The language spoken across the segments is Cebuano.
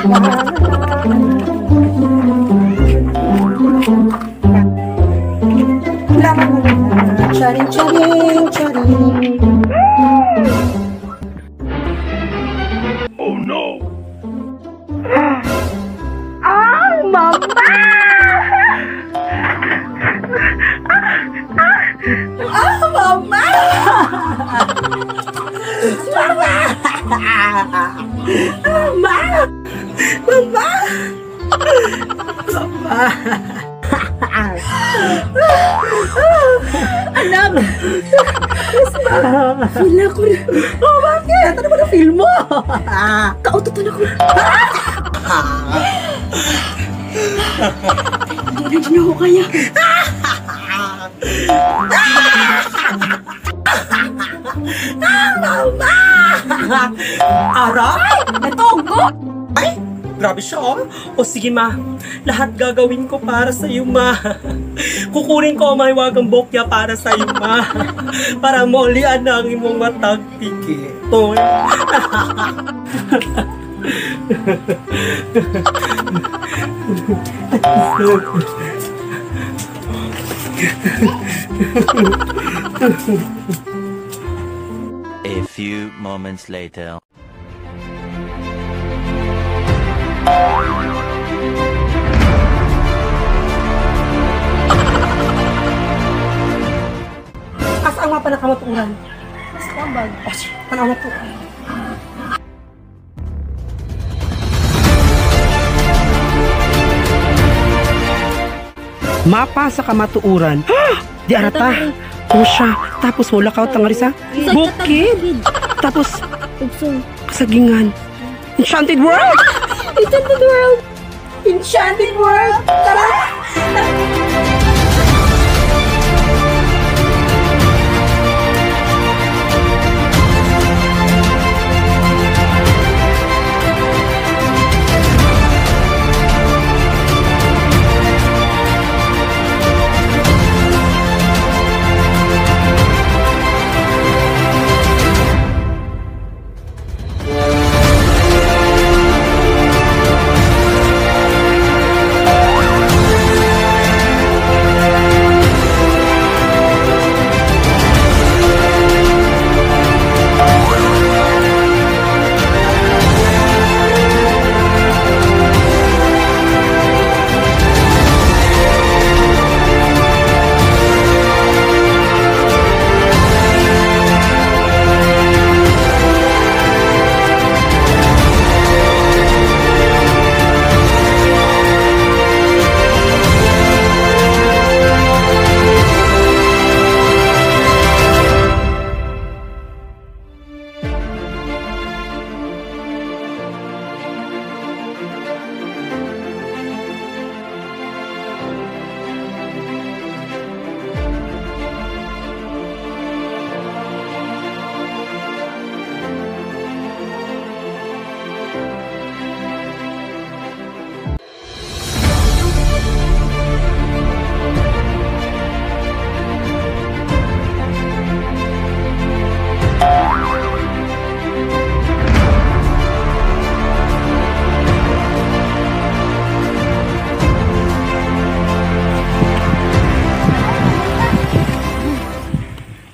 La la la la. Charing charing charing. Oh no! Ah, mama! Ah, mama! Mama! Mama! Mama! Mama! Anak! Yes, ma! Feel ako na. Oh, bakit? Ano ba na-feel mo? Kaututan ako. Hindi na din ako kaya. Mama! Aray! Ito, go! Ay! Grabe siya, oh. O sige, ma. Lahat gagawin ko para sa iyo, ma. Kukunin ko ang mahiwagang bokya para sa iyo, ma. Para maulian na ang imong matag pikit. A few moments later. Asa ang mapa na kamatuoran? Mas ko ang bag. O, sige, tanaw na to. Mapa sa kamatuoran. Di arata. O siya. Tapos wala ka tangari sa bukid. Tapos Ugsong. kasagingan. Enchanted World! Enchanted World! Enchanted World! Tara!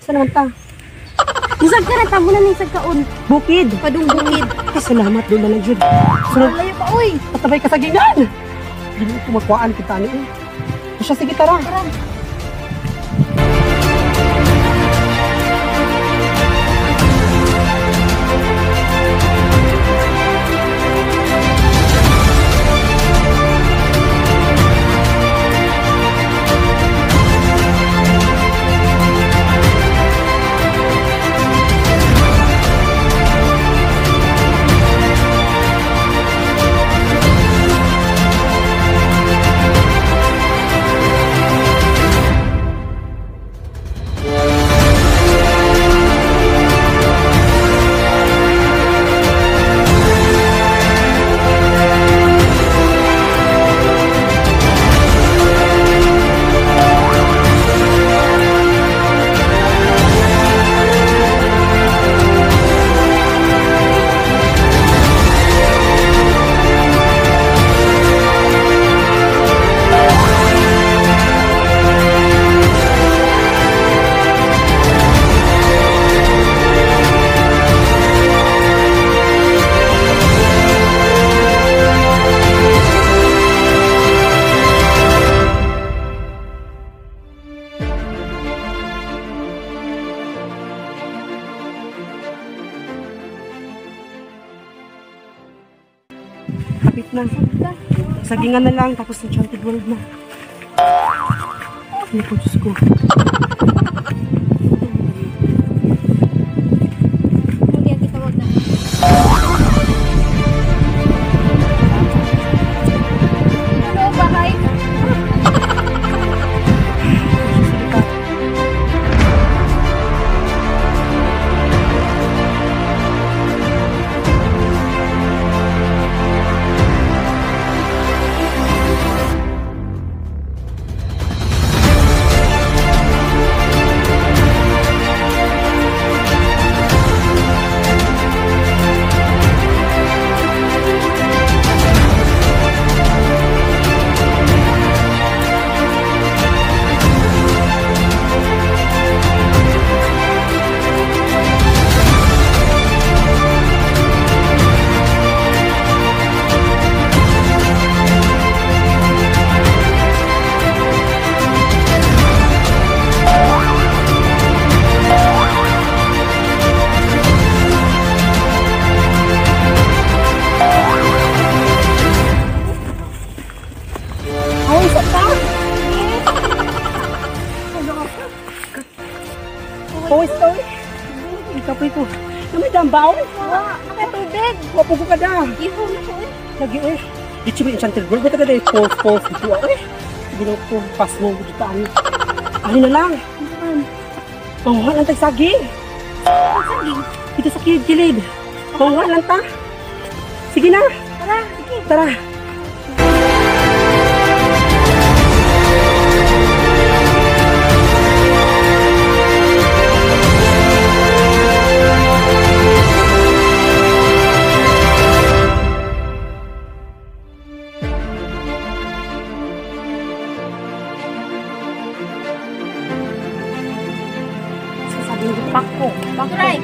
Saan naman ta? Musag ka na, tamo na ning sagkaon. Bukid! Padung bukid. Ay, salamat doon na lang, Jud. Sunod, Layo pa, uy! patabay kasagingan! Hindi ko makuhaan kita ni eh. O siya, sige, tara. Tara. Kapit na. Sagingan na lang, tapos Enchanted World na. Ano po, Diyos ko. Hindi ang gitawag na. Ano, bahay? Oh, isa pa! Oh, ito eh. Ikapoy ko. Namay dambaw? Nakatubig. Wapo ko ka da. Iho na ko eh. Lagi eh. Di siya Enchanted World. Ba't ka pause, pause dito ah, eh. Ginaw ko, pass mo dito ano. Ano na lang? Panguha lang tayo saging. Saging. Dito sa kilid-kilid. Panguha lang ta. Sige na. Tara, sige. Tara. Sasabihin ko, pako. Pako. Try.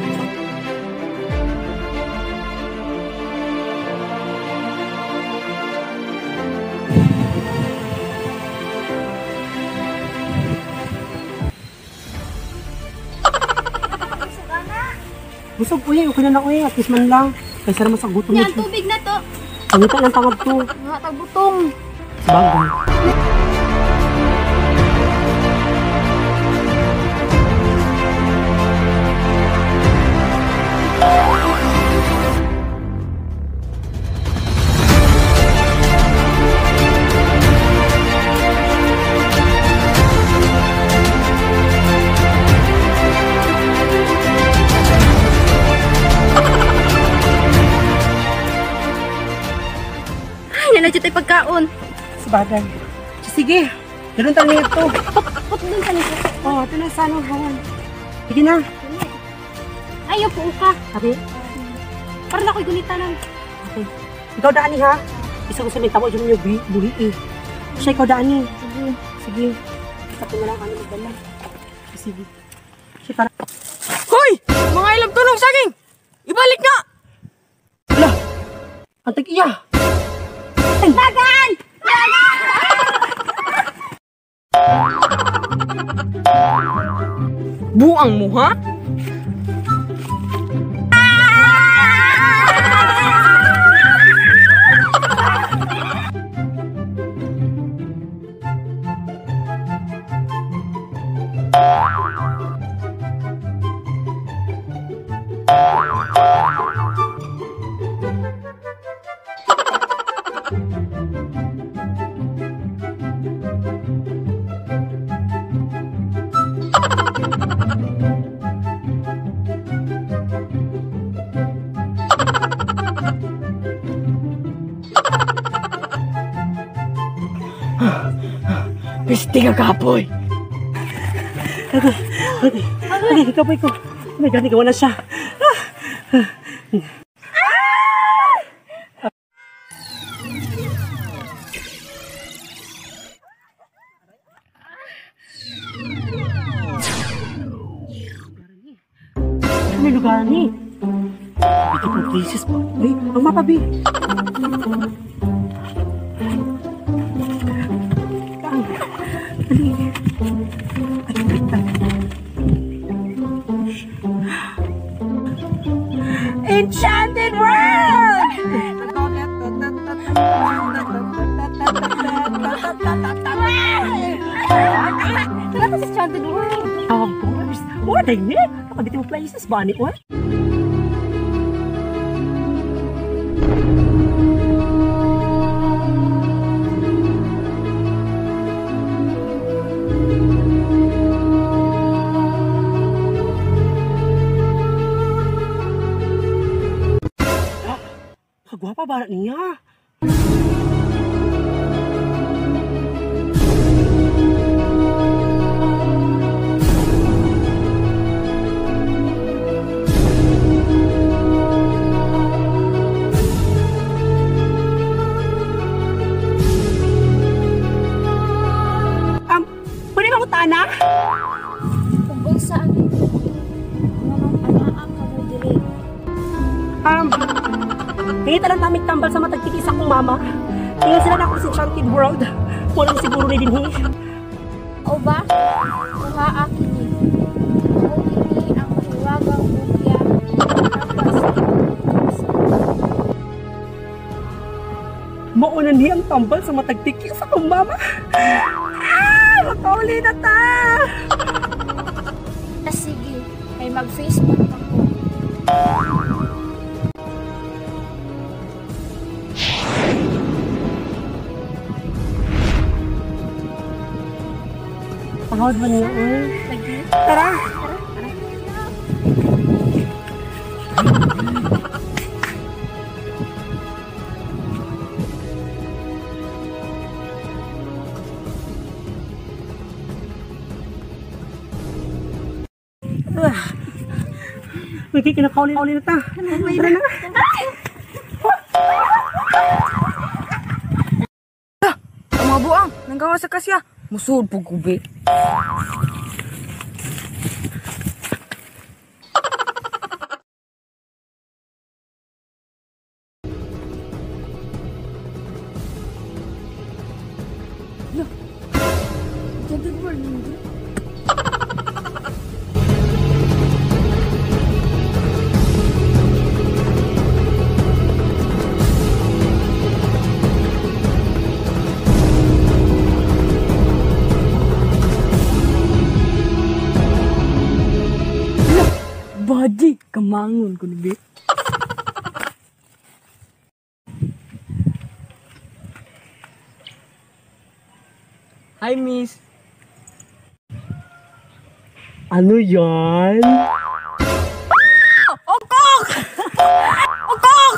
Busog ko eh. Okay na lang eh. At least man lang. Kaysa naman sa gutom. Yan, tubig na to. Pangita lang tangab to. Mga tagbutong. Sabagay. Ay, nanadyo tayo pagkaon. Sabagay. Sige. Ganun tayo ito. Put dun sa likod. Oh, ito na sana. Bawan. Sige na. Ayaw po ka. Sabi. Parang ako'y gunita lang. Okay. Ikaw daan ha. Isa ko sa may tamo dyan yung buhi eh. Siya ikaw daan eh. Sige. Sige. Isa ko na lang ano magdala. Sige. Siya tara. Hoy! Mga ilang tulong saging! Ibalik na! Ala! Ang tag-iya! Dagan! Buang mo, ha? Piste ka kapoy! Okay, ikaw po ikaw. Oh my God, nagawa na siya. Ano yung lugar ni? Beautiful places po. Uy, ang mapa, B. Ang. Dali. Ay, wait lang. Enchanted World! What the heck? Naka-beautiful places ba ni oy? Kagwapa ba niya? Pwede ba utana? Kung saan nganong anaa ka mo diri? Tingin lang namin tambal sa matagkikisa kong mama. Tingin sila na ako sa Enchanted World. Walang siguro ni dinhi. O ba? Kuha kini. Mao kini ang mahiwagang bukya. Mauna niya ang tambal sa matagtikisa kong mama. Ah! Makauli na ta! Sige, ay mag-Facebook ako. Pagod ba niya? Tara! Tara! Uy, kinakauli-uli na ta. Tara na. Ang mga buang, nanggawa sa kasya. Musud po gubi. Look, Enchanted World nandun. Badi, kamangon ko nabi. Hi, miss. Ano yan? Ah! Okok! Okok!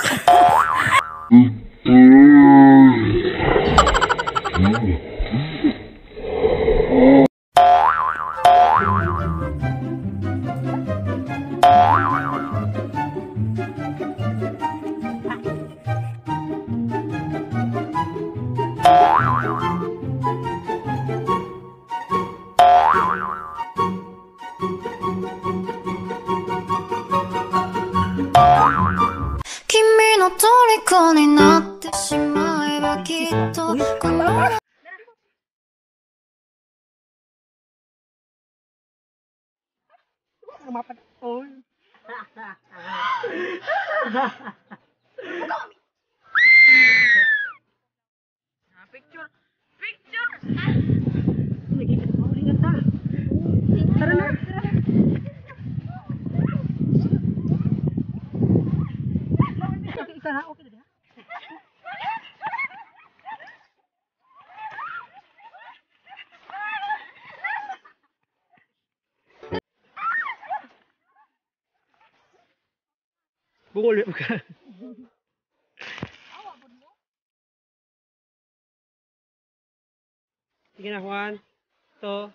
Picture! Picture! Tara na! Tara, okay na. Bukol ka. Sige na, 1, 2.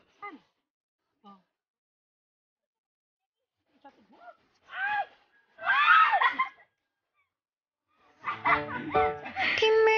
Kimi.